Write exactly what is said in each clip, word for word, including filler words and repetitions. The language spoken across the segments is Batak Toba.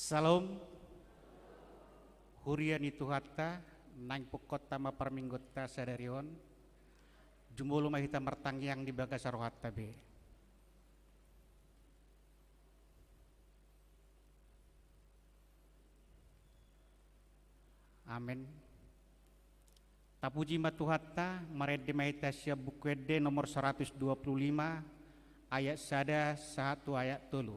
Syalom. Huria ni Tuhanta, naeng pungkaonta ma parmingguonta sadari on. Jumolo ma hita martangiang di bagasan rohanta be. Amen. Tapuji ma Tuhanta, marende ma hita sian Buku Ende nomor saratus dua pulu lima, ayat sada sahat tu ayat tolu.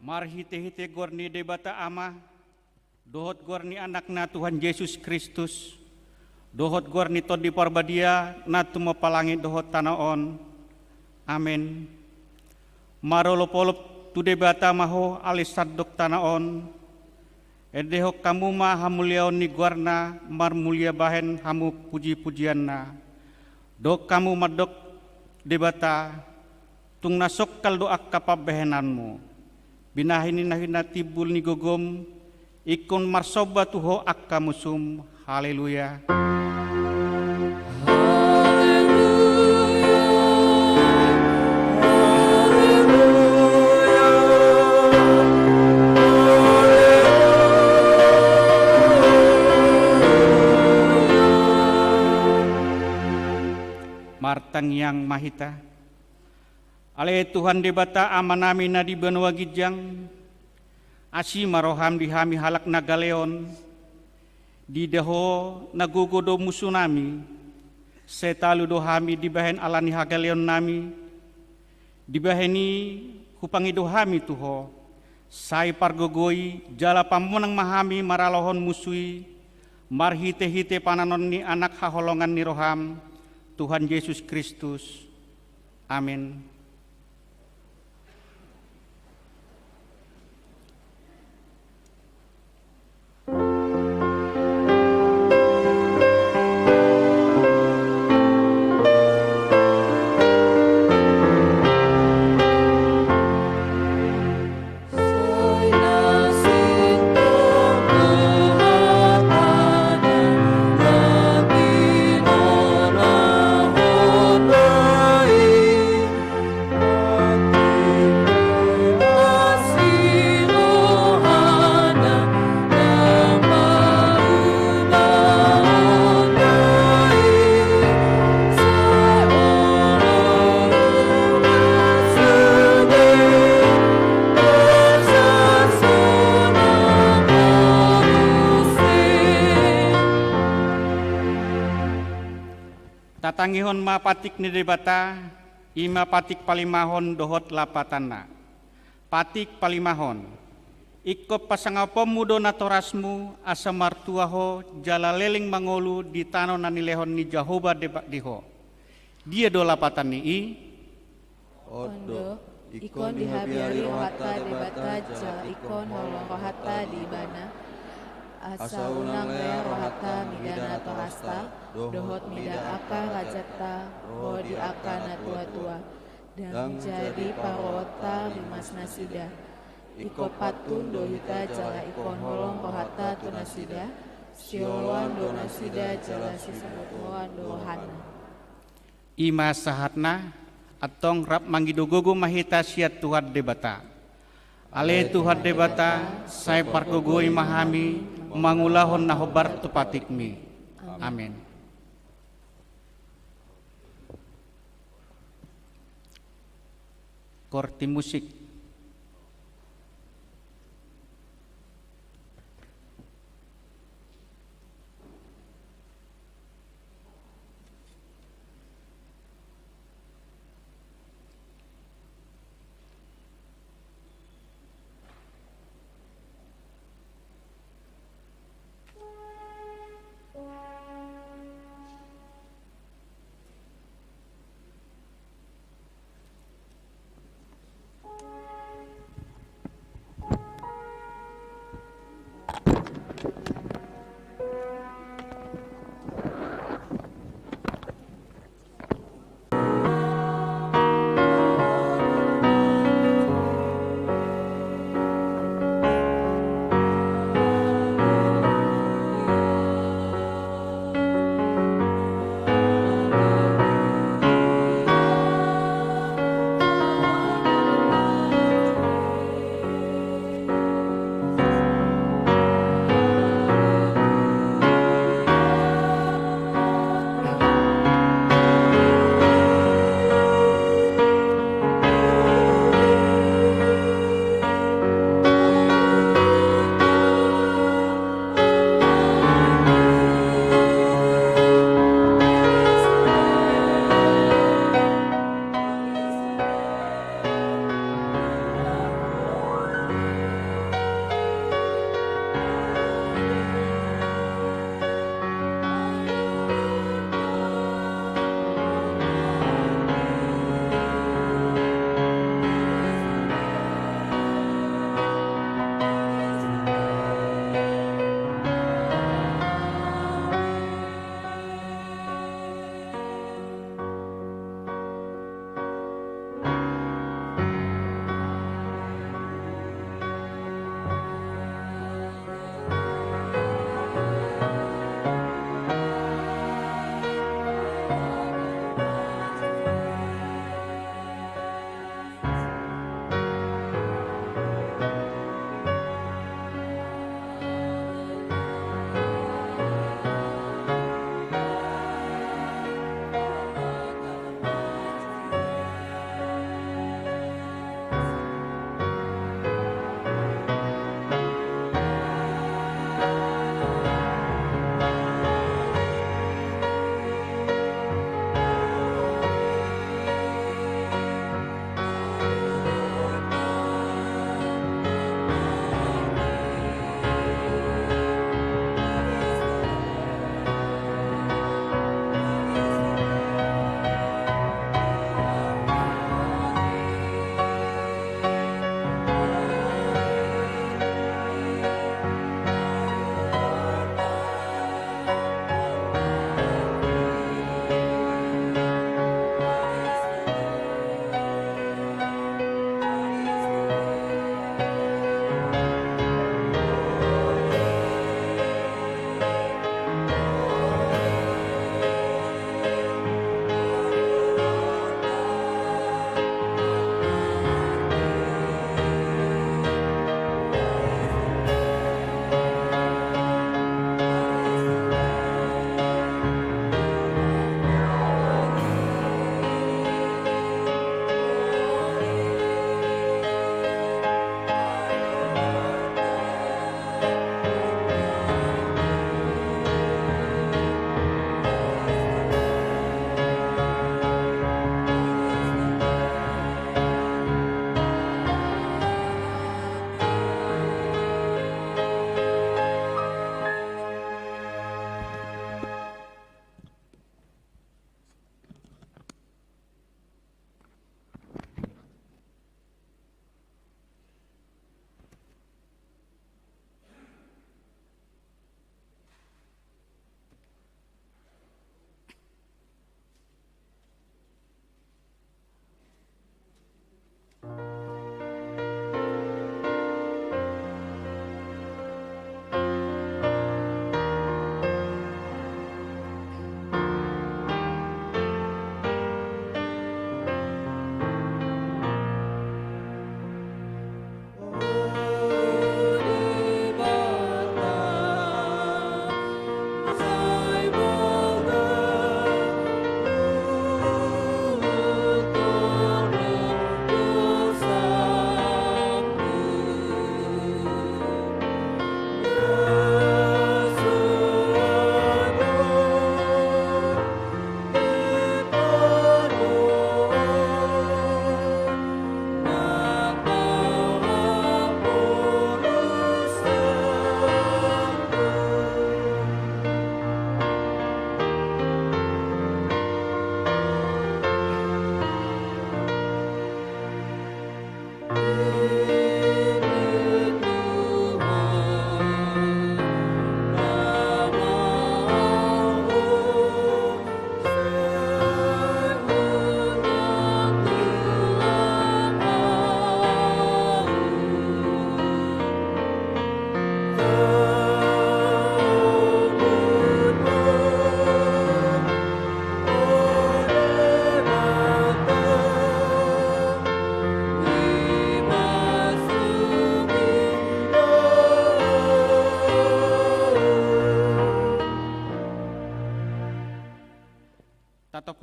Marhitehite goar ni Debata Ama, dohot goar ni Anakna Tuhan Jesus Kristus, dohot goar ni Tondi Parbadia na tumompa langit dohot tano on. Amen. Marolopolop tu Debata ma ho ale sandok tano on. Endehon hamu ma hamuliaon ni goarna, marmulia bahen hamu pujipujianna. Dok hamu mandok Debata, tung na songkal do angka pambahenanmu. Binahen ni na hina timbul ni gogom, ingkon marsomba tu ho angka musum. Haleluya. Martangiang ma hita. Ale Tuhan Debata Amanami na di banua ginjang, asi ma roham di hami halak na galeon, diida ho na gogo do musunami, sai talu do hami dibahen ala ni hagaleonnami, dibahen i hupangido hami tu ho, sai pargogoi jala pamonang ma hami maralohon musu i, marhitehite pananon ni Anak haholongan ni roham, Tuhan Jesus Kristus. Amen. Tangihon ma patik ni Debata, i ma patik palimahon dohot lapatanna. Patik palimahon. Ingkon pasangaponmu do natorasmu asa martua ho jala leleng mangolu di tano na nilehon ni Jahowa Deba-, di ho. Dia do lapatan ni i? On do, ingkon dihabiari rohanta Debata jala ingkon holong rohanta di Ibana, asa unang lean rohanta mida natorasta dohot mida angka rajanta ro di angka natuatua, ndang jadi paruonta rimas nasida. Ingkon pantun do hita jala ingkon holong rohanta tu nasida, sioloan do nasida jala sisabotoan do rohana. I ma sahatna. Antong rap mangido gogo ma hita sian Tuhan Debata. Ale Tuhan Debata, sai pargogoi ma hami mangulahon na hombar tu patikmi. Amen. Korti musik.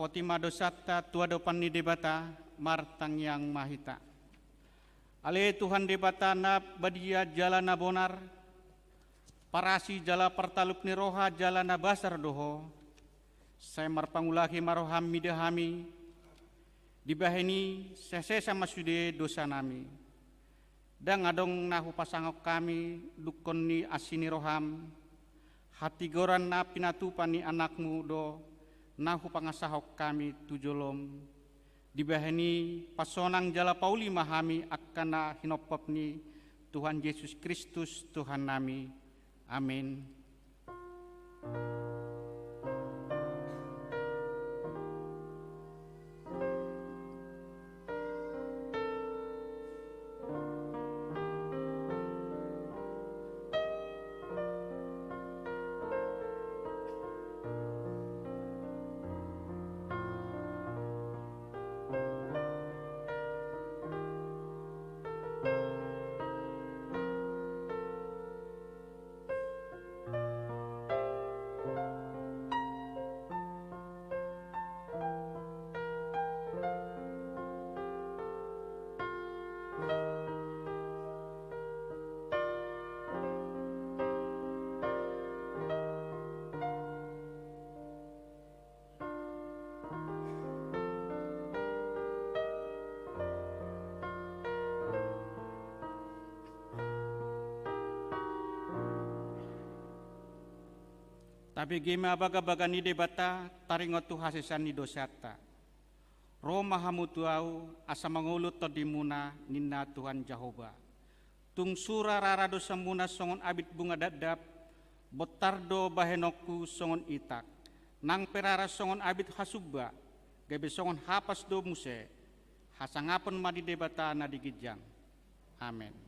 Tima dosanta tu adopan ni Debata, martangiang ma hita. Ale Tuhan Debata na badia jala na bonar, parasi jala partalup ni roha jala na basar do Ho, sai marpangulahi ma roham mida hami, dibahen i sesesa ma sude dosanami. Ndang adong na hupasangap hami dungkon ni asi ni roham, hatigoran na pinatupa ni anakmu do na hupangasahon hami tu jolom. Dibahen i pasonang jala pauli ma hami angka na hinophop ni Tuhan Jesus Kristus Tuhannami. Amin. Tabege ma bagabaga ni Debata, taringot tu hasesaan ni dosanta. Ro ma hamu tu Ahu, asa mangolu tondimuna, ninna Tuhan Jahowa. Tung sura rara dosamuna songon abit bunga dakdak, bontar do bahenonku songon itak. Nang pe rara songon abit hasumba, gabe songon hapas do muse. Hasangapon ma di Debata na di ginjang. Amen.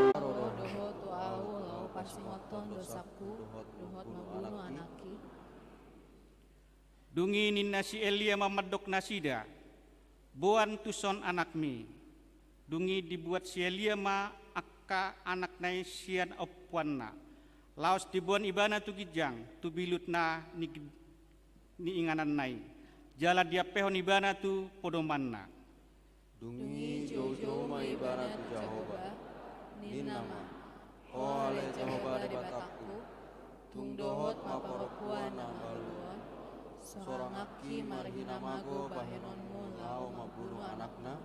Dohot tu ahu laho pasingothon dosangku, dohot mambunuh anakki. Dung i ninna si Elia ma mandok nasida, boan tuson anakmi. Dung i dibuat si Elia ma angka anakna i sian ompuanna. Laos diboan ibana tu ginjang, tu bilut na ni, ni ingananna i. Jala diampehon ibana tu podomanna. Dung i joujou ma ibana tu Jahowa, ninna ma, O ale Jahowa Debatangku, tung dohot ma parompuan na malu on, sorangangki marhina mago bahenonmu laho mambunuh anakna?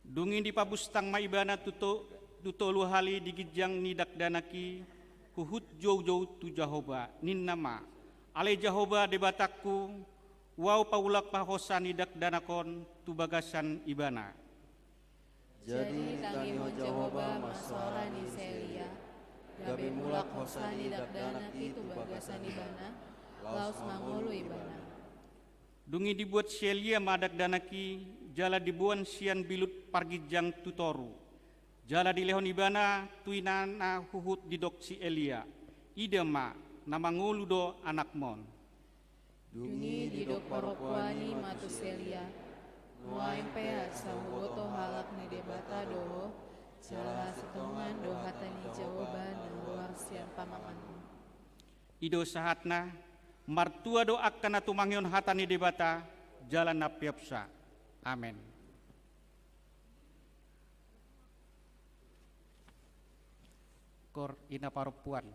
Dung i dipabustang ma ibana tu to-, tu tolu hali di ginjang ni dakdanak i, huhut joujou tu Jahowa, ninna ma, Ale Jahowa Debatangku, Uau paulak ma hosa ni dakdanak on tu bagasan ibana. Jadi tangihon Jahowa ma soara ni si Elia, gabe mulak hosa ni dakdanak i tu bagasan ibana, laos mangolu ibana. Dung i dibuat si Elia ma dakdanak i, jala diboan sian bilut parginjang tu toru. Jala dilehon ibana tu inana huhut didok si Elia, Ida ma, na mangolu do anakmon. Dung i didok parompuan i ma tu si Elia, Nuaeng pe asa huboto halak ni Debata do ho, jala hasintongan do hata ni Jahowa na ruar sian pamangan. I do sahatna, martua do angka na tumangihon hata ni Debata, jala na pinaupsa. Amen. Koor ina parompuan.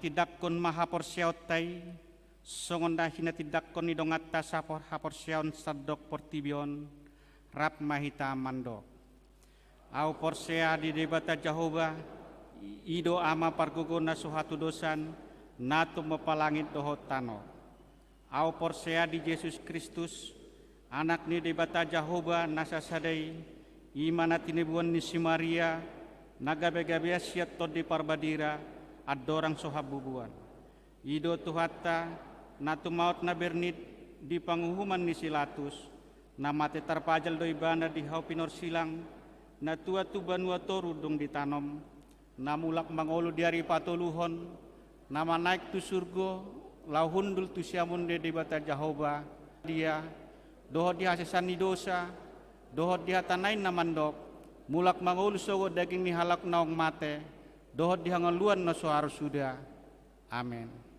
Tindanghon ma haporseaonta i, songon na hinatindangkon ni donganta sapor haporseaon sandok portibi on, rap ma hita mandok. Ahu porsea di Debata Jahowa, i do Ama pargogo na so hatudosan, na tumompa langit dohot tano. Ahu porsea di Jesus Kristus, Anak ni Debata Jahowa na sasada i, i ma na tinibuan ni si Maria, na gabe-gabean sian Tondi Parbadira, andorang so hambubuan. I do Tuhanta, na tumaot na bernit di panguhuman ni si Latus, na mate tarpajal do ibana di hau pinorsilang, na tua tu banua toru dung ditanom, na mulak mangolu di ari patoluhon, na manaek tu surgo, laho hundul tu siamun ni Debata Jahowa, dia, dohot di hasesaan ni dosa, dohot di hata na in na mandok, mulak mangolu sogot daging ni halak naung mate, dohot di hangoluan na so haru suda. Amen.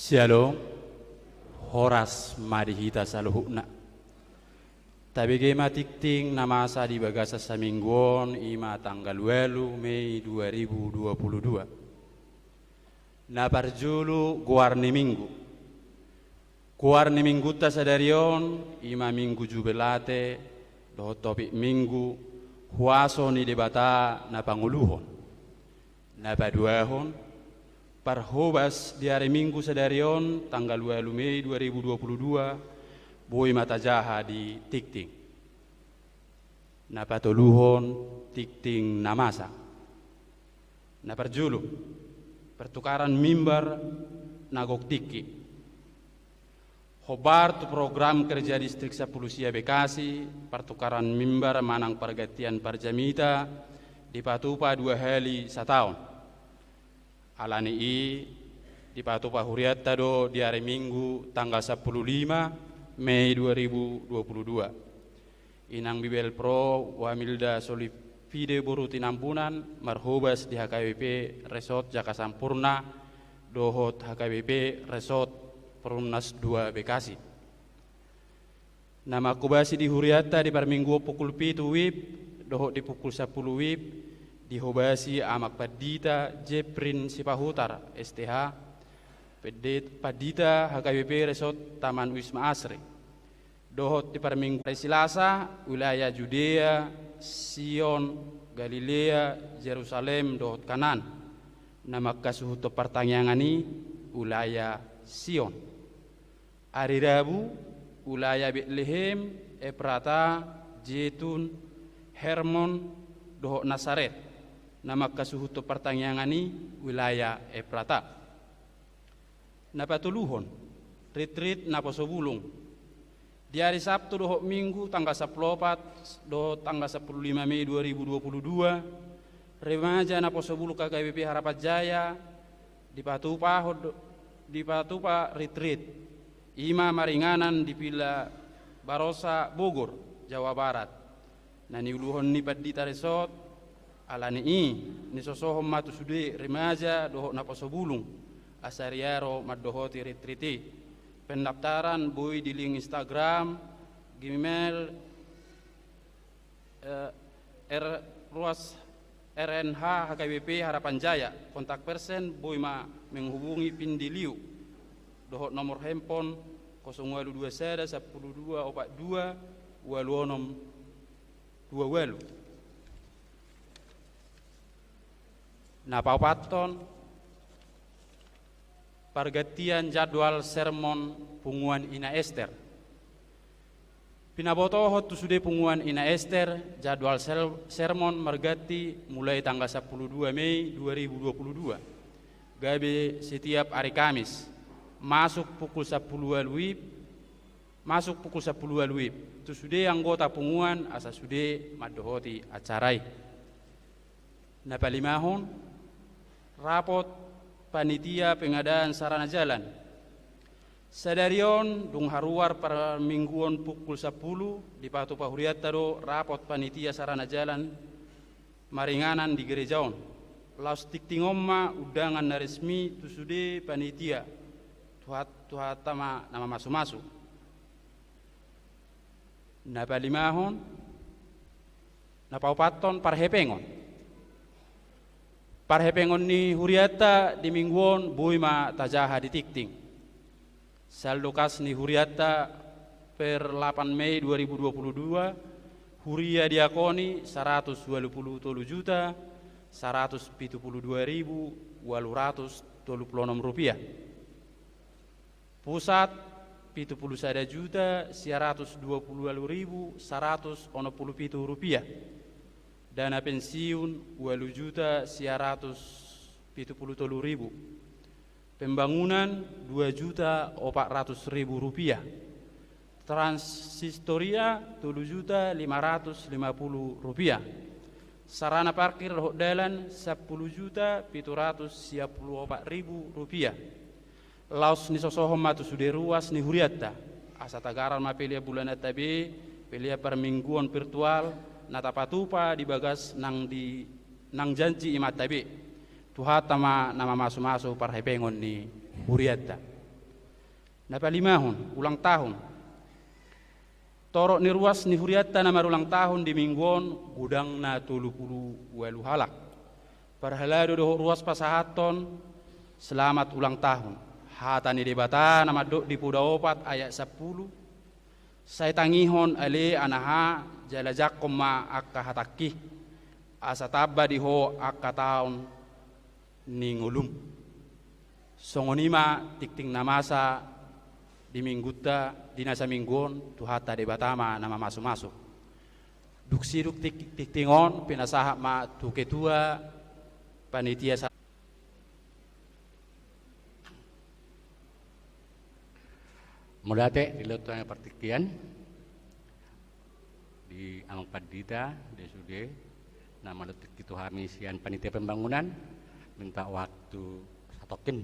Syalom, horas ma di hita saluhutna. Tabege ma tingting na masa di bagasan saminggu on, i ma tanggal ualu Mei dua ribu dua puluh dua. Na parjolo, goar ni Minggu. Goar ni Minggunta sadari on, i ma Minggu Jubilate, dohot topik Minggu, huaso ni Debata na pangoluhon. Na paduahon, parhobas di ari Minggu sadari on, tanggal ualu Mei dua ribu dua puluh dua, boi ma tajaha di tingting. Na patoluhon, tingting na masa. Na parjolo, pertukaran mimbar na gok tingki. Hombar tu program kerja Distrik Sampulu Sia Bekasi, pertukaran mimbar manang pergantian parjamita dipatupa dua hali sataon. Ala ni i, dipatupa hurianta do di ari Minggu tanggal sampulu lima Mei dua ribu dua puluh dua. Inang Bibelvrouw Wamilda Solifide boru Tinambunan, marhobas di H K B P Resort Jaka Sampurna, dohot H K B P Resort Perumnas dua Bekasi. Na manghobasi di hurianta di parmingguon pukul pitu WIB, dohot di pukul sampulu WIB, dihobasi Amang Pandita Jeprin Sipahutar, S T H, Pande-, Pandita H K B P Resort Taman Wisma Asri. Dohot di parminggu ari Silasa, wilayah Judea, Sion, Galilea, Jerusalem, dohot Kanaan. Na manghasuhuthon partangiangan i, wilayah Sion. Ari Rabu, wilayah Betlehem, Efrata, Jetun, Hermon, dohot Nasaret, na mangkasuhuthon partangiangan i wilayah Efrata. Na patoluhon, ritrit naposo bulung. Di ari Sabtu dohot Minggu, tanggal sampulu opat dohot tanggal sampulu lima Mei dua ribu dua puluh dua, remaja naposo bulung H K B P Harapan Jaya dipatupahon do-, dipatupa ritrit, i ma maringanan di Villa Barossa, Bogor, Jawa Barat. Na niuluhon ni pandita resort, ala ni i, nisosohon ma tu sude remaja dohot naposo bulung, asa riaro mandohoti ritrit i. Pendaftaran boi di link Instagram, Gmail, eh, R, ruas R N H H K B P Harapan Jaya, kontak person boi ma menghubungi pin di liu, dohot nomor handphone kosong ualu dua sada sampulu dua opat dua ualu onom dua ualu. Na paopathon, pargantian jadwal sermon punguan Ina Ester. Pinabotohon tu sude punguan Ina Ester jadwal ser-, sermon marganti mulai tanggal sampulu dua Mei dua ribu dua puluh dua, gabe setiap ari Kamis, masuk pukul sampulu ualu WIB, masuk pukul sampulu ualu WIB, tu sude anggota punguan asa sude mandohoti acara i. Na palimahon, rapot panitia pengadaan sarana jalan. Sadari on dung haruar parmingguon pukul sampulu, dipatupa hurianta do rapot panitia sarana jalan maringanan di gereja on. Laos tingting on ma undangan na resmi tu sude panitia, Tuhan, Tuhanta ma na mamasumasu. Na palimahon, na paopathon parhepengon. Parhepengon ni hurianta di minggu on boi ma tajaha di tingting. Saldo kas ni hurianta per lapan Mei dua ribu dua puluh dua, huria diakoni saratus ualu pulu tolu juta saratus pitu pulu dua ribu ualu ratus tolu pulu onom rupiah. Pusat, pitu pulu sada juta sia ratus dua pulu ualu ribu saratus onom pulu pitu rupiah. Dana pensiun, ualu juta sia ratus pitu pulu tolu ribu. Pembangunan, dua juta opat ratus ribu rupiah. Transistoria, tolu juta lima ratus lima pulu rupiah. Sarana parkir dohot dalan, sampulu juta pitu ratus sia pulu opat ribu rupiah. Laos nisosohon ma tu sude ruas ni hurianta, asa tagaran ma pelean bulananta be, pelean parmingguon virtual, na tapatupa di bagas nang di, nang janji imanta be. Tuhanta ma na mamasumasu parhepengon ni hurianta. Na palimahon, ulang tahun. Torop ni ruas ni hurianta na marulang tahun di minggu on godang na tolu pulu ualu halak. Parhalado dohot ruas pasahathon selamat ulang tahun. Hata ni Debata na mandok di Poda opat ayat sampulu, sai tangihon ale anaha jala jangkon ma angka hatangki, asa tamba di ho angka taon ni ngolum. Songon i ma tingting na masa di minggunta, di na saminggu on, Tuhanta Debata ma na mamasumasu. Dung sidung ting-, tingting on, pinasahat ma tu ketua panitia sa-, Mauliate, dilehon Tuhan partingkian. Di amang pandita, di sude, na malotik tu hami sian panitia pembangunan, minta waktu satongkin.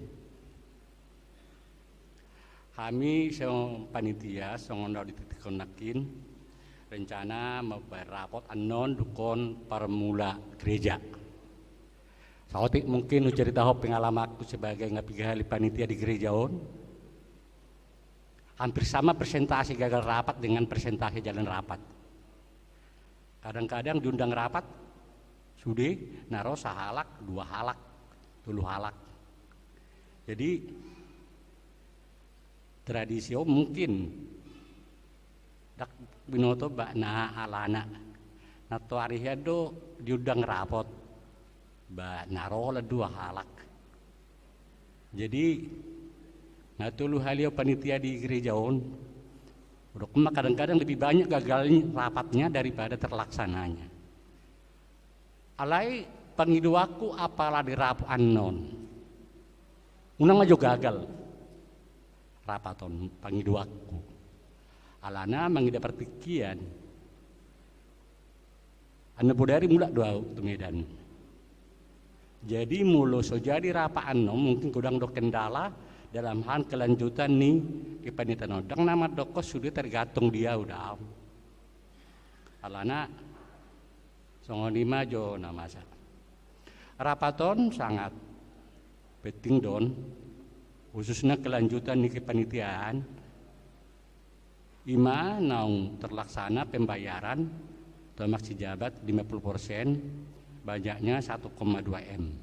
Hami sian panitia, songon na dititikon nangkin, rencana mambaen rapot annon dungkon parmula gereja. Saotik mungkin hucaritahon pengalamanku sebagai nga piga hali panitia di gereja on. Hampir sama persentase gagal rapat dengan persentase jalan rapat. Kadang-kadang diundang rapat, sude na ro sahalak, dua halak, tolu halak. Jadi, tradisi on mungkin ndang binoto ba na alana. Na toari hian do diundang rapat, ba na ro holan dua halak. Jadi, Na tolu hali au panitia di gereja on, udok ma kadang-kadang lebih banyak gagal rapatnya daripada terlaksananya. Alai pangidoanku apala di rapat annon, unang ma jo gagal rapat on, pangidoanku. Alana mangida partingkian. Annon bodari mulak do au tu Medan. Jadi molo so jadi rapat annon, mungkin godang do kendala dalam hal kelanjutan ni kepanitiaan on. Ndang na mandokkon sude tergantung di au da. Alana songon i ma jo na masa. Rapat on sangat penting do on, khususna kelanjutan ni kepanitiaan. Ima naung terlaksana pembayaran tu amak sijabat lima puluh persen, banyaknya satu koma dua M.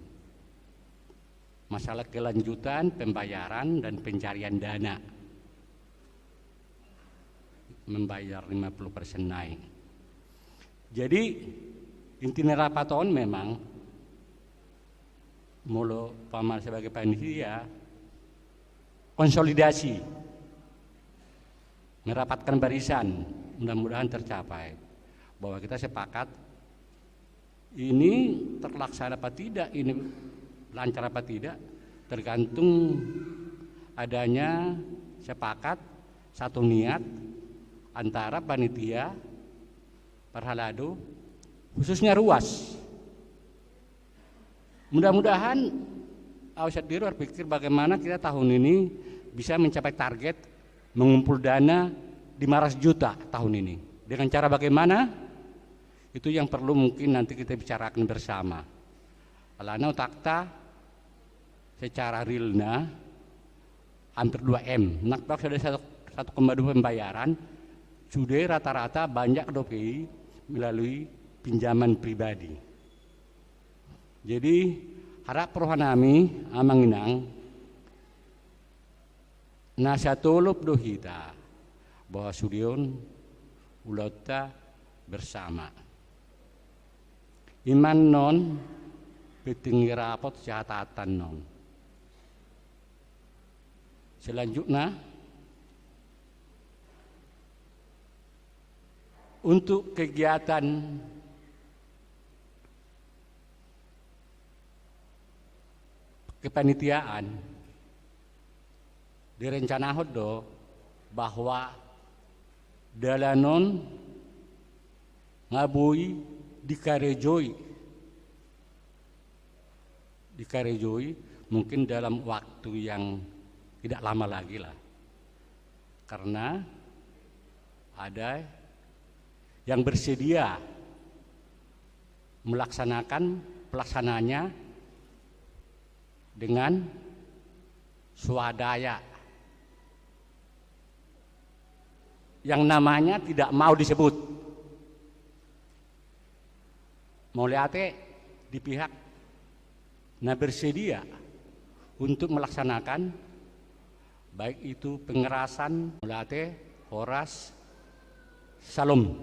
Masalah kelanjutan pembayaran dan pencarian dana, membayar lima puluh persen nai. Jadi inti ni rapat on memang molo paman sebagai panitia, konsolidasi, merapatkan barisan, mudah-mudahan tercapai bahwa kita sepakat ini terlaksana apa tidak, ini lancar apa tidak, tergantung adanya sepakat satu niat antara panitia, parhalado, khususnya ruas. Mudah-mudahan au sendiri berpikir bagaimana kita tahun ini bisa mencapai target mengumpul dana lima ratus juta tahun ini. Dengan cara bagaimana? Itu yang perlu mungkin nanti kita bicarakan bersama. Alana otakta secara realna hampir dua M. Nang pe sudah satu, satu koma dua pembayaran, sudah rata-rata banyak dope i melalui pinjaman pribadi. Jadi harap rohanami amang inang, na satolop do hita bahwa sude on ulaonta bersama. Ima annon penting ni rapot sihatatan on. Selanjutnya, untuk kegiatan kepanitiaan, direncanahon do bahwa dalan on nga boi dikarejoi, dikarejoi mungkin dalam waktu yang tidak lama lagi lah. Karena ada yang bersedia melaksanakan pelaksananya dengan swadaya yang namanya tidak mau disebut. Mauliate di pihak na bersedia untuk melaksanakan baik itu pengerasan, mauliate, horas, syalom.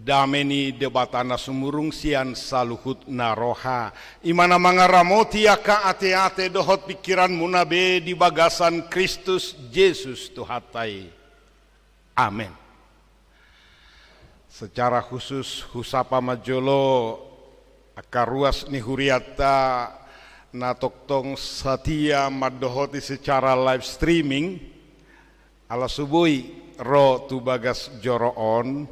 Dame ni Debata na sumurung sian saluhut na roha, i ma na mangaramoti angka ateate dohot pingkiranmuna be di bagasan Kristus Jesus Tuhanta i. Amen. Secara khusus husapa ma jolo angka ruas ni hurianta na tongtong satia mandohoti secara live streaming. Ala so boi ro tu bagas joro on,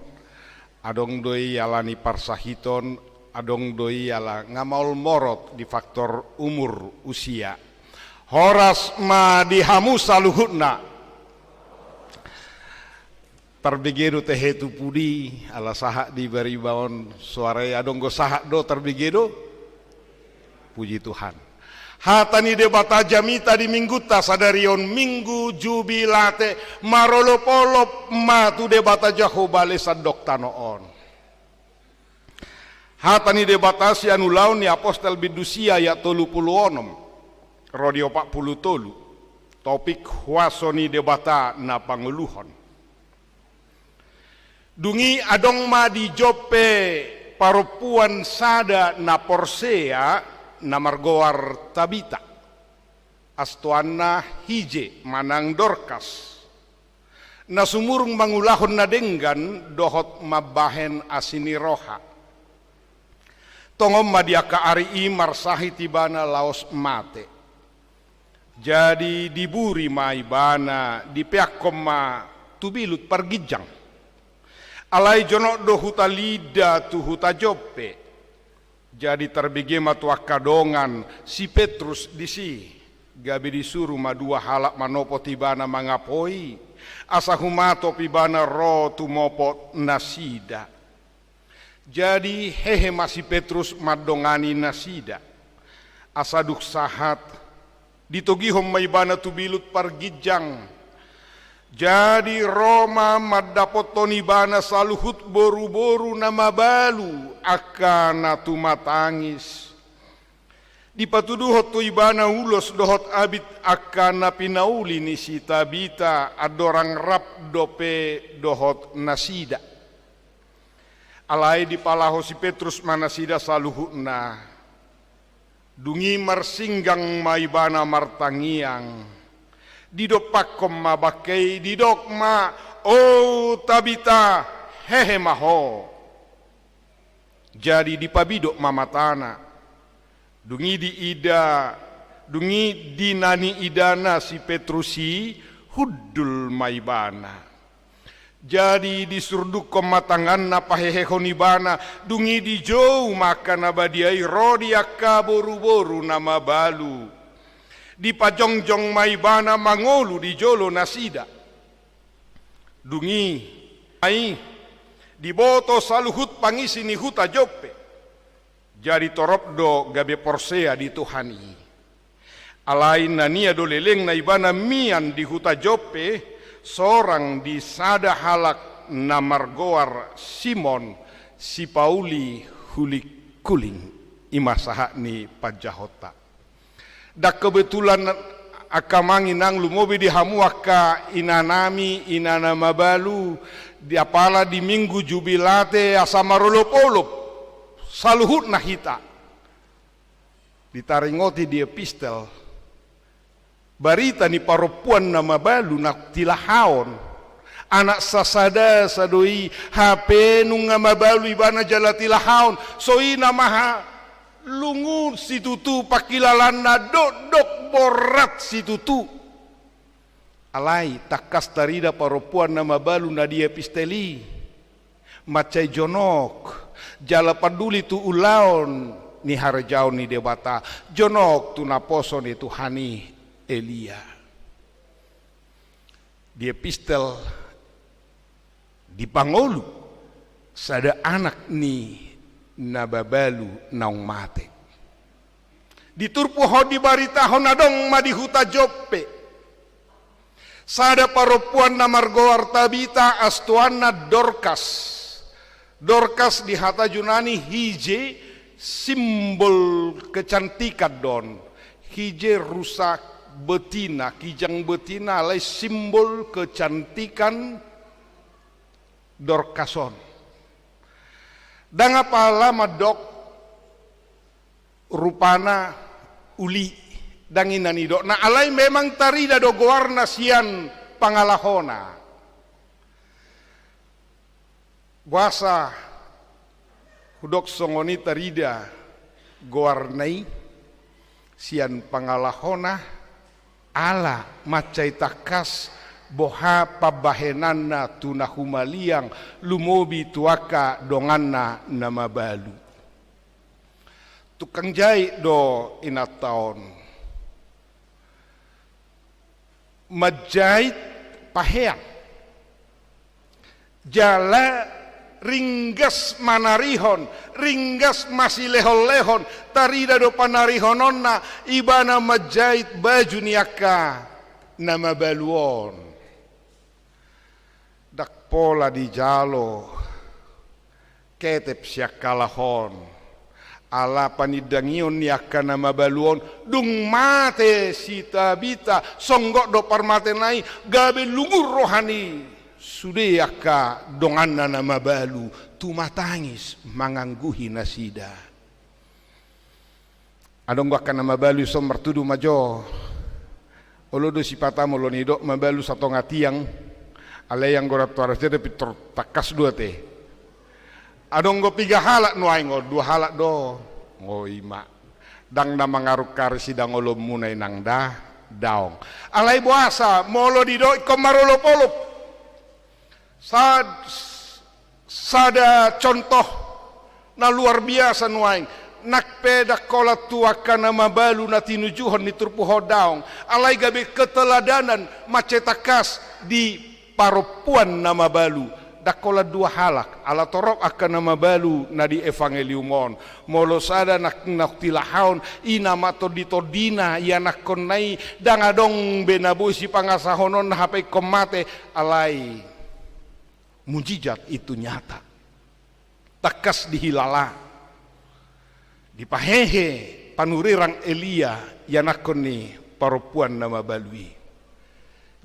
adong do i ala ni parsahiton, adong do i ala nga maol morot di faktor umur, usia. Horas ma di hamu saluhutna. Tarbege do tehe tu pudi, ala sahat di bariba on soara i, adong do sahat do, tarbege do. Puji Tuhan. Hata ni Debata jamita di minggunta sadari on, Minggu Jubilate, marolopolop ma tu Debata Jahowa ale sandok tano on. Hata ni Debata sian Ulaon ni Apostel bindu sia ayat tolu pulu onom ro di opat pulu tolu. Topik: Huaso ni Debata na pangoluhon. Dung i adong ma di Joppe parompuan sada na porsea na margoar Tabita, astoanna Hije manang Dorkas, na sumurung mangulahon na denggan dohot mambahen asi ni roha. Tongon ma di angka ari i marsahit ibana laos mate. Jadi diburi ma ibana, dipeakkon ma tu bilut parginjang. Alai jonok do huta Lidda tu huta Joppe. Jadi tarbege ma tu angka dongan si Petrus disi, gabe disuru ma dua halak manopot ibana mangapoi, asa humatop ibana ro tumopot nasida. Jadi hehe ma si Petrus mandongani nasida. Asa dung sahat, ditogihon ma ibana tu bilut parginjang. Jadi ro ma mandapothon ibana saluhut boruboru na mabalu angka na tumatangis. Dipatuduhon tu ibana ulos dohot abit angka na pinauli ni si Tabita, andorang rap dope dohot nasida. Alai dipalaho si Petrus ma nasida saluhutna. Dung i marsinggang ma ibana martangiang. Didompakkon ma bangke i, didok ma: O Tabita, hehe ma ho. Jadi dipabidok ma matana. Dung i diida, dung i di na niidana si Petrus i, hundul ma ibana. Jadi disurdukkon ma tanganna pahehehon ibana, dung i dijou ma angka na badia i ro di angka boruboru na mabalu. Dipajongjong ma ibana mangolu di jolo nasida. Dung i, ai, diboto saluhut pangisi ni huta Joppe. Jadi torop do gabe porsea di Tuhan i. Alai na nia do lelengna ibana mian di huta Joppe, sorang di sada halak na margoar Simon, sipauli hulingkuling. I ma sahat ni panjahonta. Ndang kebetulan angka amang inang, lumobi di hamu angka inanami, inana mabalu, di apala di Minggu Jubilate asa marolopolop saluhutna hita. Ditaringoti di epistel barita ni parompuan na mabalu na tilahaon. Anak sasada sa do i, hape nunga mabalu ibana jala tilahaon. So i na maha lungun situtu pangkilalaanna, dokdok borat situtu. Alai tangkas tarida parompuan na mabalu na di epistel i mansai jonok jala panduli tu ulaon ni harajaon ni Debata, jonok tu naposo ni Tuhan i Elia. Di epistel dipangolu sada anak ni na mabalu naung mate. Di turpuk on dibaritahon adong ma di huta Joppe sada parompuan na margoar Tabita, astoanna Dorkas. Dorkas di hata Junani hije, simbol kecantikan do on. Hije rusak betina, kijang betina, alai simbol kecantikan Dorkas on. Ndang apala mandok rupana uli, ndang i na nidokna, alai memang tarida do goarna sian pangalahona. Boasa hudok songon i tarida goarna i sian pangalahona? Ala mansai tangkas boha pambahenanna tu na humaliang, lumobi tu angka donganna na mabalu. Tukang jait do inanta on. Manjait pahean. Jala ringgas manarihon, ringgas masilehonlehon, tarida do panarihononna, ibana manjait baju ni angka na mabalu on. Ndang pola dijalo ketep sian halak on. Ala panindangion ni angka na mabalu on, dung mate si Tabita, songgop do parmatena i, gabe lungun roha ni sude angka donganna na mabalu, tumatangis mangangguhi nasida. Adong do angka na mabalu dison, martudu ma jo. Olo do sipata molo nidok mabalu satonga tiang, alai anggo rap tu aras i da pintor tangkas do ate. Adong do piga halak nuaeng, o dua halak do. O i ma. Ndang na mangarungkari sidang olomuna inang da, daong. Alai boasa molo didok ingkon marolopolop. Sad-, sada contoh na luar biasa nuaeng. Nang pe ndang holan tu angka na mabalu na tinujuhon ni turpuk on daong, alai gabe keteladanan mansai tangkas di parompuan na mabalu. Ndang holan dua halak, ala torop angka na mabalu na di evangelium on. Molo sada nang, nang tilahaon, i nama tonditondina ianakhonna i, ndang adong be na boi sipangasahononna hape ingkon mate, alai mujizat itu nyata. Tangkas dihilala. Dipahehe panurirang Elia ianakhon ni parompuan na mabalu i.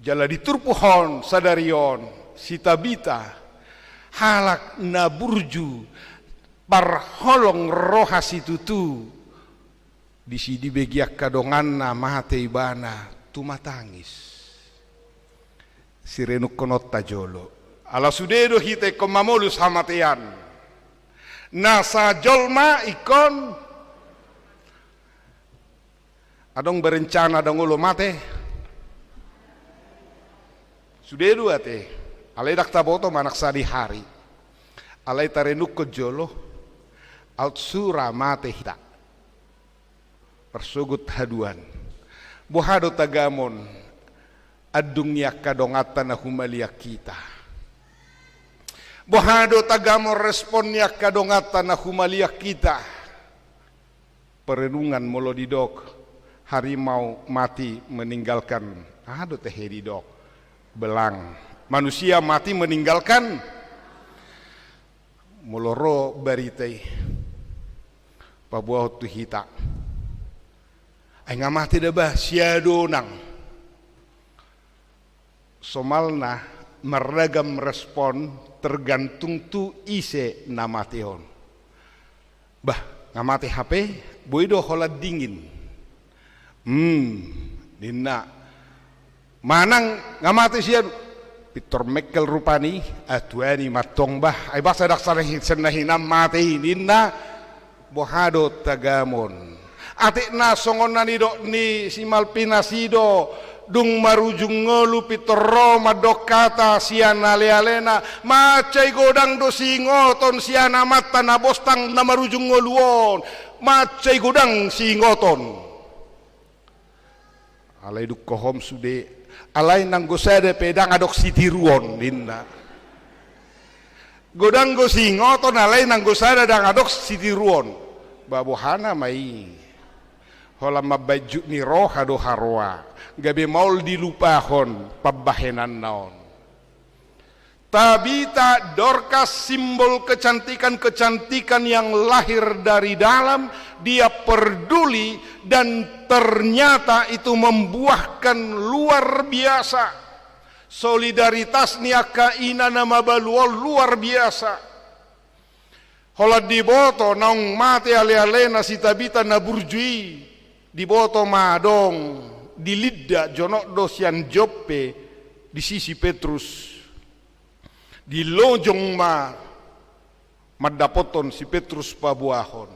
Jala di turpuk on sadari on, si Tabita, halak na burju, parholong roha situtu, disi dibege angka donganna, mate ibana, tumatangis. Sirenungkononta jolo. Ala sude do hita ingkon mamolus hamatean. Nasa jolma ingkon. Adong berencana ndang olo mate? Sude do ate. Alai ndang taboto manang sadihari. Alai tarenungkon jolo. Aut sura mate hita. Parsogot haduan. Boha do tagamon andung ni angka donganta na humaliang hita? Boha do tagamon respon ni angka donganta na humaliang hita? Perenungan molo didok, harimau mati meninggalkan, aha do tehe didok? Belang. Manusia mati meninggalkan. Molo ro barita i, paboahon tu hita. Ai nga mate da bah, sia do nang. Somalna marragam respon tergantung tu ise na mate on. Bah, nga mate hape, boi do holan dingin. Hmm, ninna. Manang nga mate sia do. Pintor mengkel rupani, atuani mantong bah. Ai boasa ndang sada hi-, sian na hinan mate i, ninna. Boha do tagamon? Atik na songon na nidok ni si Malvinas i do, dung marujung ngolu pintor ro mandok hata sian alealena, mansai godang do siingoton sian amanta na bostang na marujung ngolu on, mansai godang siingoton. Alai dung hohom sude, alai nanggo sada pe ndang adong sitiruon, ninna. Godang do siingoton, alai nanggo sada ndang adong sitiruon. Ba bohana ma i. Holan mambaen jut ni roha do haroa, gabe maol dilupahon pambahenanna on. Tabita, Dorcas, simbol kecantikan-kecantikan yang lahir dari dalam, dia peduli, dan ternyata itu membuahkan luar biasa. Solidaritas ni angka ina na mabalu on luar biasa. Holan diboto naung mate alealena si Tabita na burju i, diboto ma adong di Lidda, jonok do sian Joppe, disi si Petrus. Dilojong ma mandapothon si Petrus paboahon.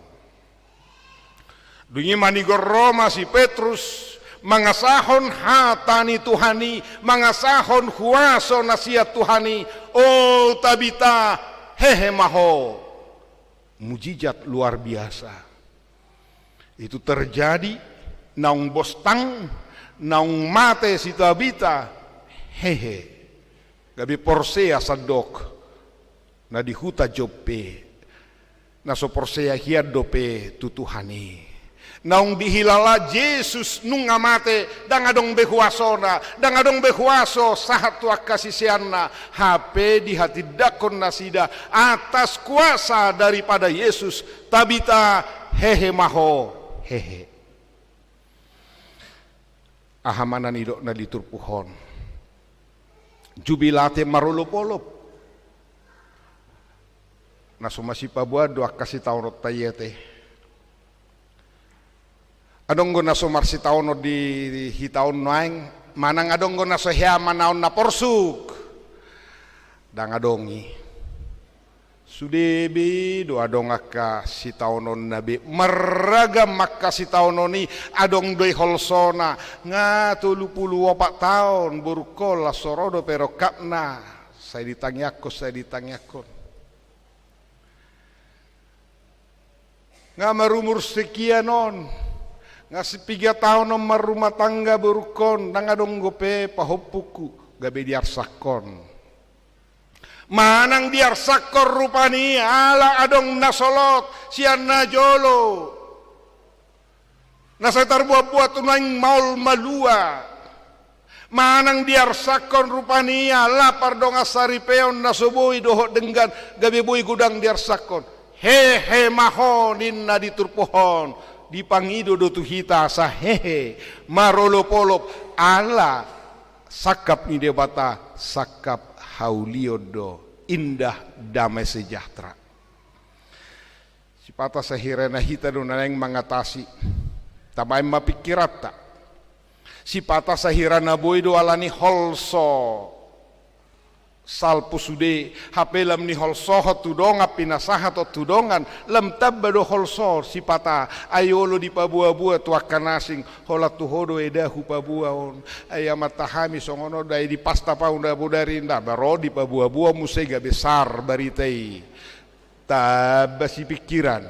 Dung i manigor ro ma si Petrus, mangasahon hata ni Tuhan i, mangasahon huaso na sian Tuhan i, "O Tabita, hehe ma ho." Mujizat luar biasa. Itu terjadi, naung bostang, naung mate si Tabita, hehe. Gabe porsea sandok na di huta Joppe, na so porsea hian dope tu Tuhan i. Naung dihilala Jesus nunga mate, ndang adong be huasona, ndang adong be huaso sahat tu angka siseanna, hape dihatindangkon nasida atas kuasa daripada Jesus, "Tabita, hehe ma ho, hehe." Aha ma na nidokna di turpuk on? Jubilate marolopolop. Na so masipaboa do angka sitaononta i ate. Adong do na so marsitaonon di hita on nuaeng, manang adong do na so hea manaon na porsuk? Ndang adong i. Sude be do adong angka sitaononna be, marragam angka sitaonon i, adong do i holsona, nga tolu pulu opat taon borungkon las so ro dope rongkapna, sai ditangiangkon, sai ditangiangkon. Nga marumur sekian on, nga sipiga taon on marrumah tangga borungkon, ndang adong dope pahompungku, gabe diarsakkon. Manang diarsakkon rupani ala adong na solot sian na jolo, na sai tarbuatbuat tu naeng maol malua. Manang diarsakkon rupani ala pardongansaripeon na so boi dohot denggan, gabe boi godang diarsakkon. Hehe ma ho ninna di turpuk on, dipangido do tu hita asa hehe, marolopolop, ala sangkap ni Debata, sangkap haulion do, indah, damai sejahtera. Sipata sahira na hita do na naeng mangatasi, tabaen ma pingkiranta. Sipata sahira na boi do alani holso salpu sude, hape lam niholsohon tu dongan, pinasahathon tu dongan, lam tamba do holso sipata, ai olo dipaboaboa tu angka na asing, holan tu ho do eda hupaboa on, ai amanta hami songon on do, ai dipastap au na bodari, nda, baru dipaboaboa muse gabe sar barita i. Tamba sipingkiran.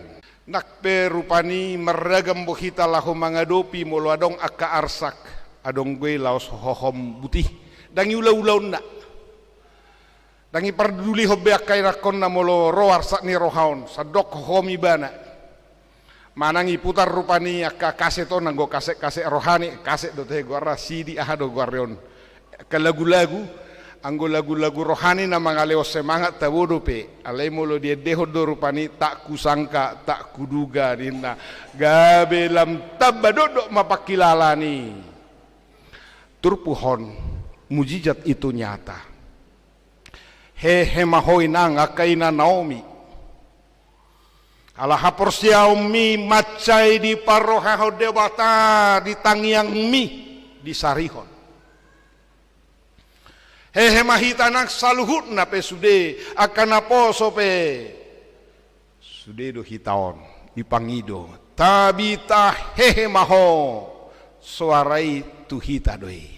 Nang pe rupani marragam do hita laho mangadopi molo adong angka arsak, adong do i laos hohom butih. Ndang i ulaulaonna. Ndang i pardulihon be angka inangkonna molo ro arsak ni roha on, sandok hohom ibana. Manang iputar rupani angka kaset on, anggo kaset-kaset rohani, kaset do tahe goarna, C D, aha do goarna on. Angka lagu-lagu, anggo lagu-lagu rohani na mangalehon semangat tabo dope, alai molo diendehon do rupani, tak kusangka, tak kuduga ninna, gabe lam tamba dokdok ma pangkilalaan i. Turpuk on, mujizat itu nyata. Hehe ma ho inang, angka ina Naomi. Ala haporseaonmi mansai diparrohahon Debata di tangiangmi disarihon. Hehe ma hita nang saluhutna pe sude, angka naposo pe sude do hita on dipangido. Tabita hehe ma ho, soara i tu hita do i.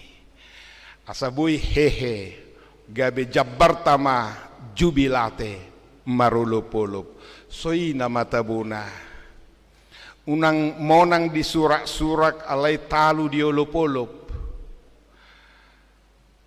Asa boi hehe, gabe jambarta ma jubilate marolopolop. Songon i nama tabona. Unang monang di suraksurak alai talu di olopolop.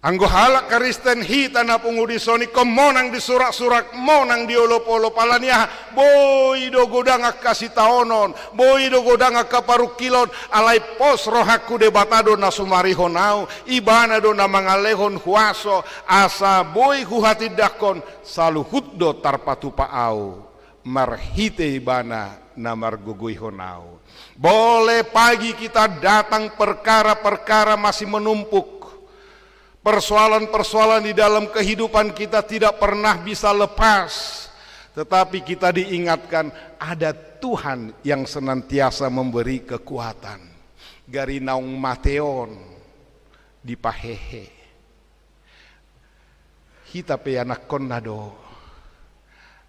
Anggo halak Kristen hita na pungu dison ingkon monang di suraksurak, monang di olopolop, alani aha? Boi do godang angka sitaonon, boi do godang angka parungkilon, alai pos rohangku Debata do na sumarihon au, Ibana do na mangalehon huaso, asa boi huhatindangkon, saluhut do tarpatupa au, marhite Ibana na margogoihon au. Boleh pagi kita datang perkara-perkara masih menumpuk. Persoalan-persoalan di dalam kehidupan kita tidak pernah bisa lepas. Tetapi kita diingatkan ada Tuhan yang senantiasa memberi kekuatan. Gari naung mate on dipahehe. Hita pe anakkonna do.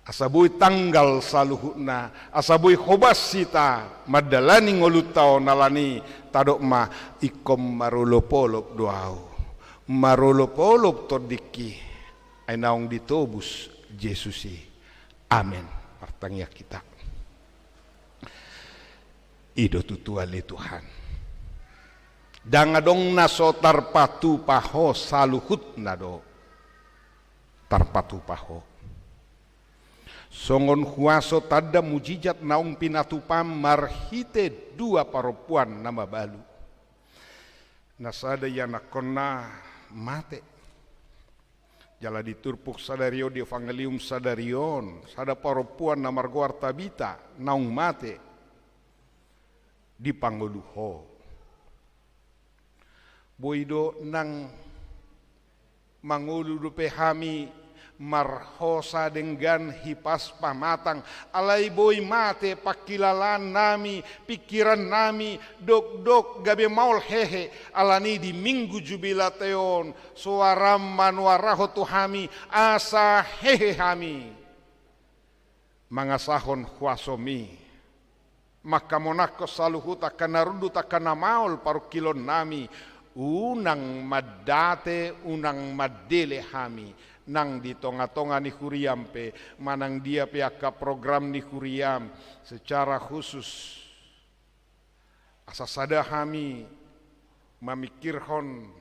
Asa boi tanggal saluhutna, asa boi hobas hita mandalani ngolunta on, alani tadok ma, ingkon marolopolop do ahu. Marolopolop tondingki, ai naung ditobus Jesus i. Amen. Martangiang hita. I do tutu ale Tuhan. Ndang adong na so tarpatupa Ho, saluhutna do tarpatupa Ho. Songon huaso tanda mujizat naung pinatupam marhite dua parompuan na mabalu. Na sada ianakkonna mate. Jala di turpuk sadari on, di evangelium sadari on, sada parompuan na margoar Tabita naung mate dipangolu Ho. Boi do nang mangolu dope hami marhosa denggan hipas pamatang, alai boi mate pangkilalaannami, pingkirannami, dokdok gabe maol hehe, alani di Minggu Jubilate on, soaram manuarahon tu hami, asa hehe hami mangasahon huasomi, mangkamonangkon saluhut angka na rundut, angka na maol parungkilonnami, unang mandate, unang mandele hami, nang di tongatonga ni huriam pe, manang dia pe angka program ni huriam, secara khusus asa sada hami mamingkirhon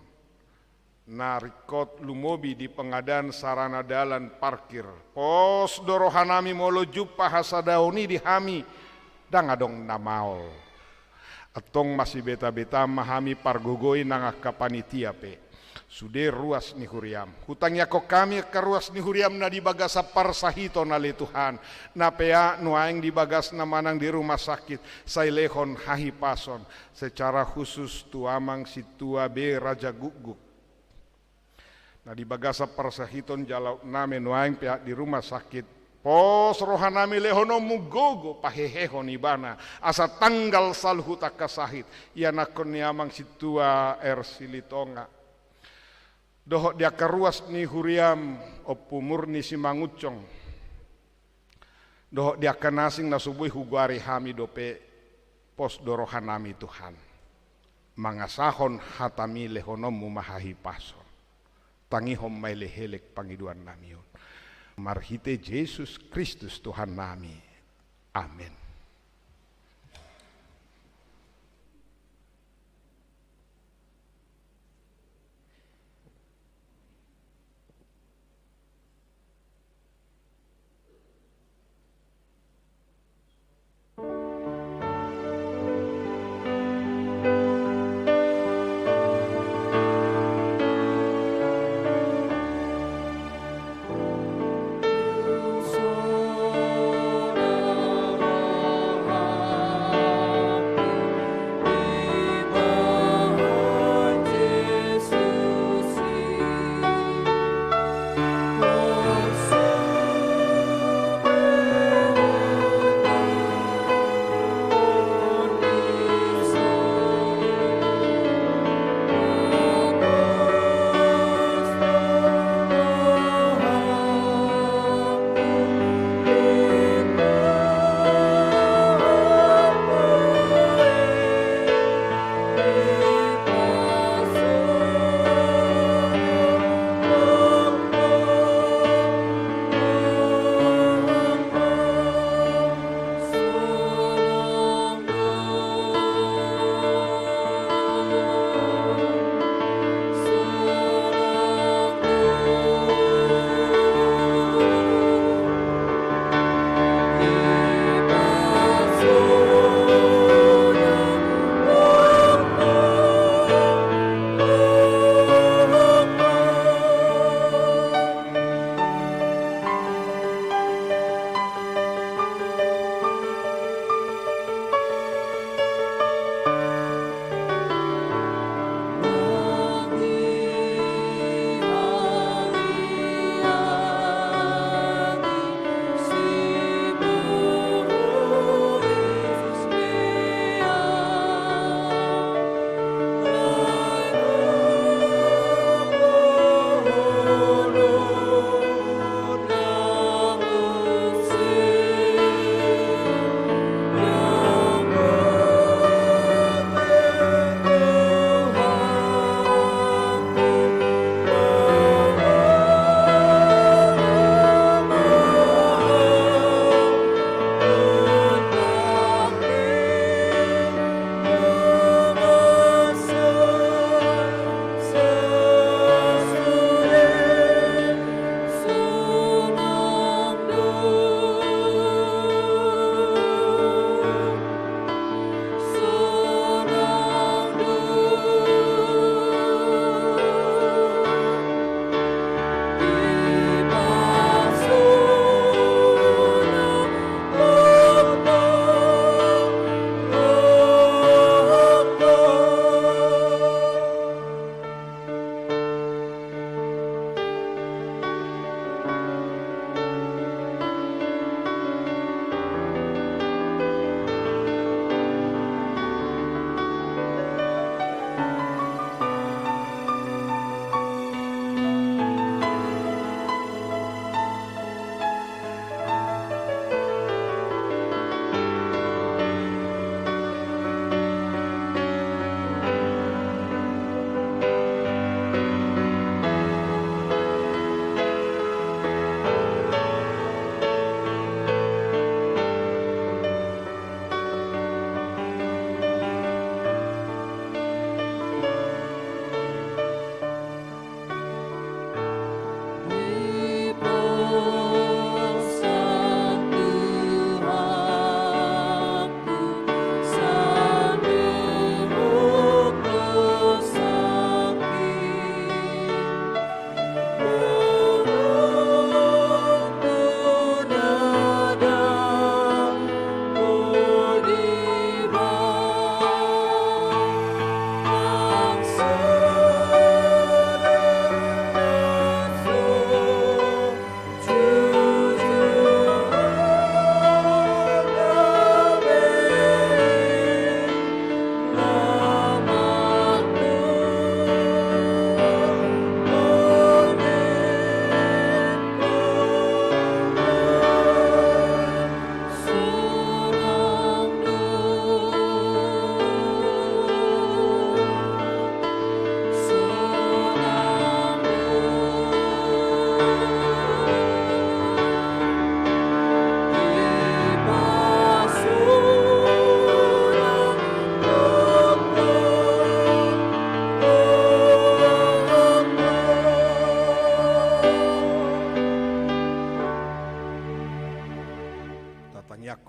na ringkot lumobi di pengadaan sarana dalan parkir. Pos do rohanami molo jumpa hasadaon i di hami, ndang adong na maol. Antong masibetabeta ma hami pargogoi nang angka panitia pe. Sude ruas ni huriam. Hutangiangkon hami angka ruas ni huriam na di bagasan parsahiton ale Tuhan. Na peak nuaeng di bagasna manang di rumah sakit. Sai lehon hahipason. Secara khusus tu Amang Sintua B. Rajagukguk. Na di bagasan parsahiton jala anak nami nuaeng peak di rumah sakit. Pos rohanami lehononmu gogo pahehehon ibana. Asa tanggal saluhut angka sahit. Ianakkon ni Amang Sintua R. Silitonga. Dohot di angka ruas ni huriam Ompu Murni Simangunsong. Dohot di angka na asing na so boi hugoari hami dope, pos do rohanami Tuhan. Mangasahon hatami lehononmu ma hahipason. Tangihon ma elekelek pangidoannami on. Marhite Jesus Kristus Tuhannami. Amen.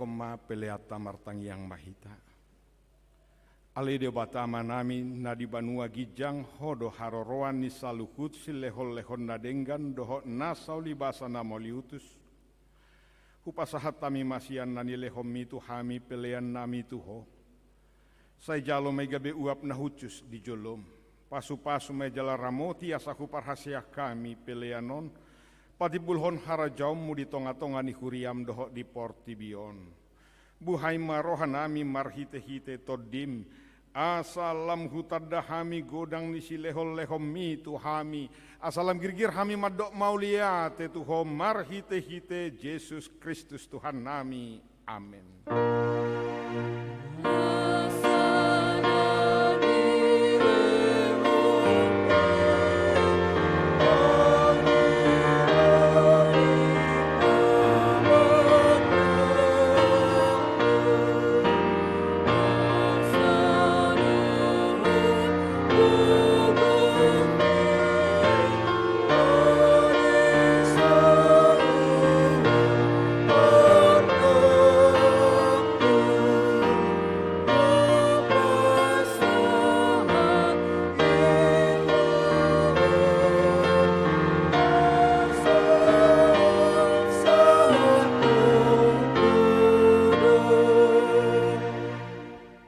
Tongtong ma peleanta, martangiang ma hita. Ale Debata Amanami na di banua ginjang, Ho do haroroan ni saluhut silehonlehon na denggan dohot nasa ulibasa na mauliutus. Hupasahat hami ma sian na nilehonMi tu hami peleannami tu Ho. Sai jalo ma i gabe uap na hushus di joloM. Pasupasu ma i jala ramoti asa huparhaseang hami pelean on patimbulhon harajaonMu di tongatonga ni huriaM dohot di portibi on. Buhai ma rohanami marhitehite TondiM, asa lam hutanda hami godang ni silehonlehonMi tu hami, asa lam girgir hami mandok mauliate tu Ho marhitehite Jesus Kristus Tuhannami. Amen.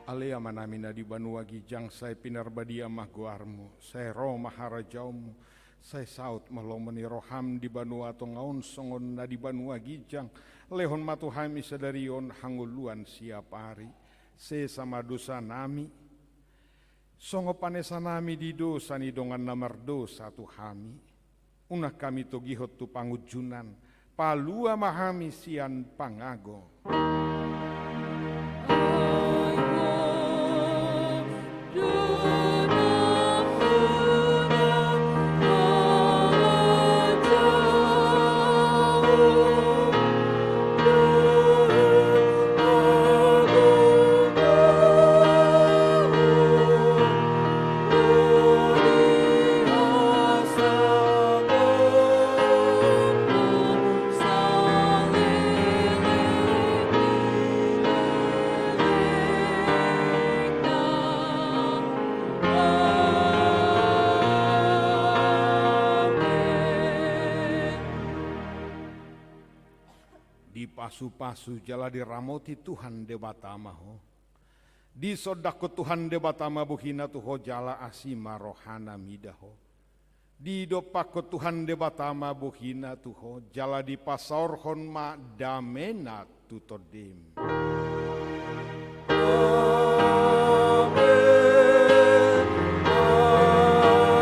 Ale Amanami na di banua ginjang, sai pinarbadia ma goarMu, sai ro ma harajaonMu, sai saut ma lomo ni rohaM di banua tonga on songon na di banua ginjang. Lehon ma tu hami sadari on hangoluan siapari. Sesa ma dosanami, songon panesanami di dosa ni dongan na mardosa tu hami. Unang hami togihon tu pangunjunan, palua ma hami sian pangago. Dipasupasu jala diramoti Tuhan Debata ma ho. Disondangkon Tuhan Debata ma bohina tu ho jala asi ma rohana mida ho. Didompakkon Tuhan Debata ma bohina tu ho jala dipasaorhon ma damena tu tondim. Amen. Amen. Amen.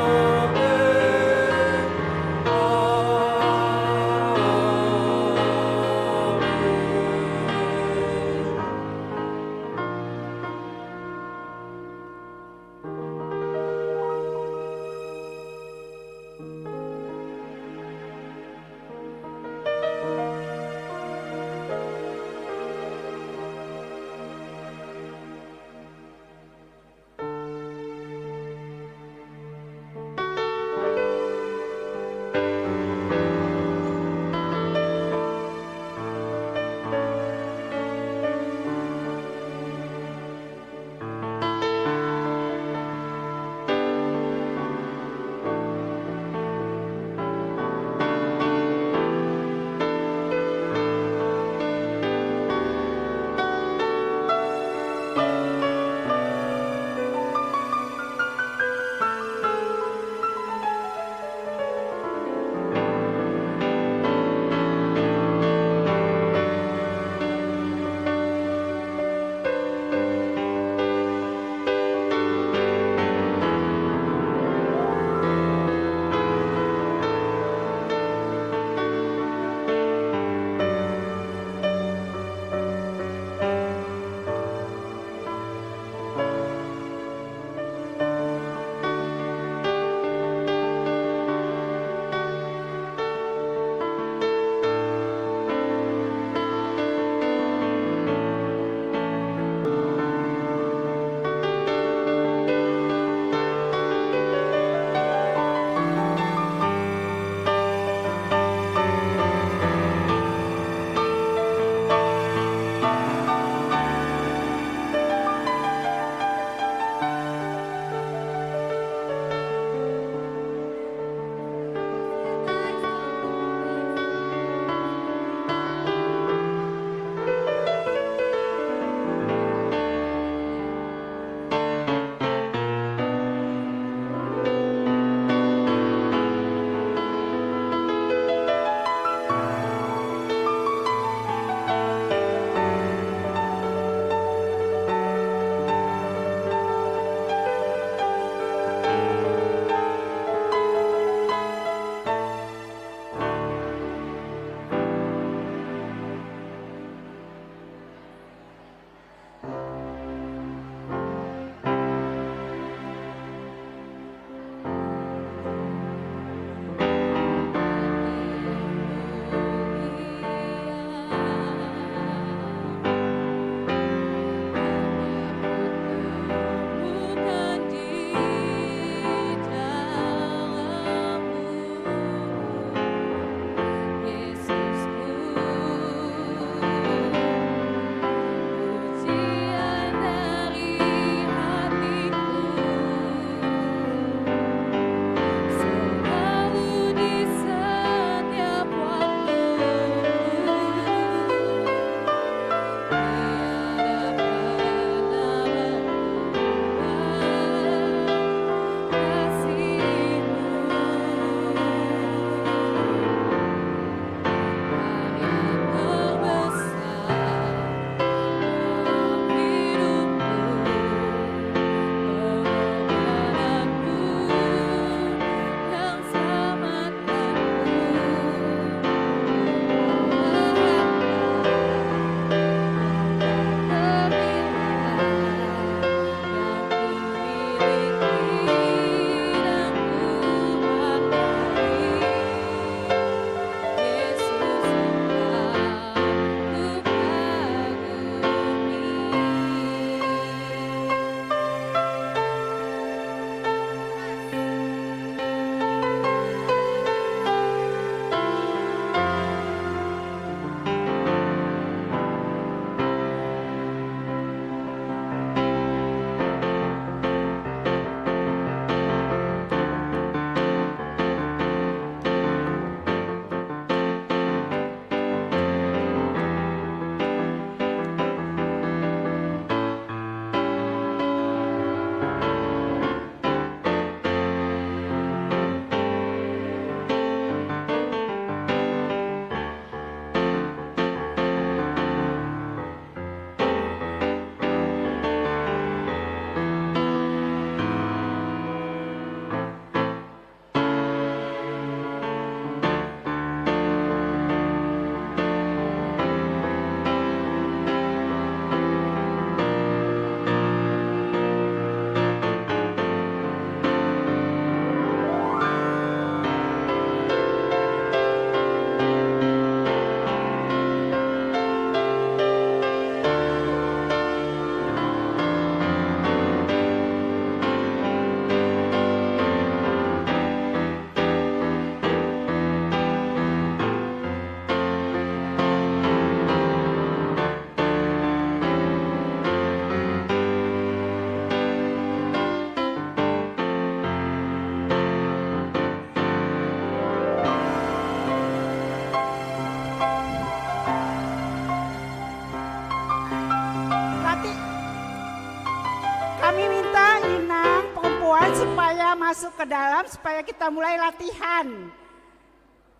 masuk ke dalam supaya kita mulai latihan.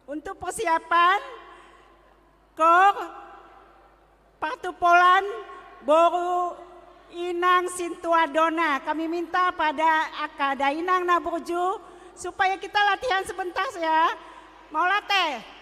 Untuk persiapan kor partupolan boru inang sintua dona. Kami minta pada angka dainang na burju supaya kita latihan sebentar ya. Mauliate.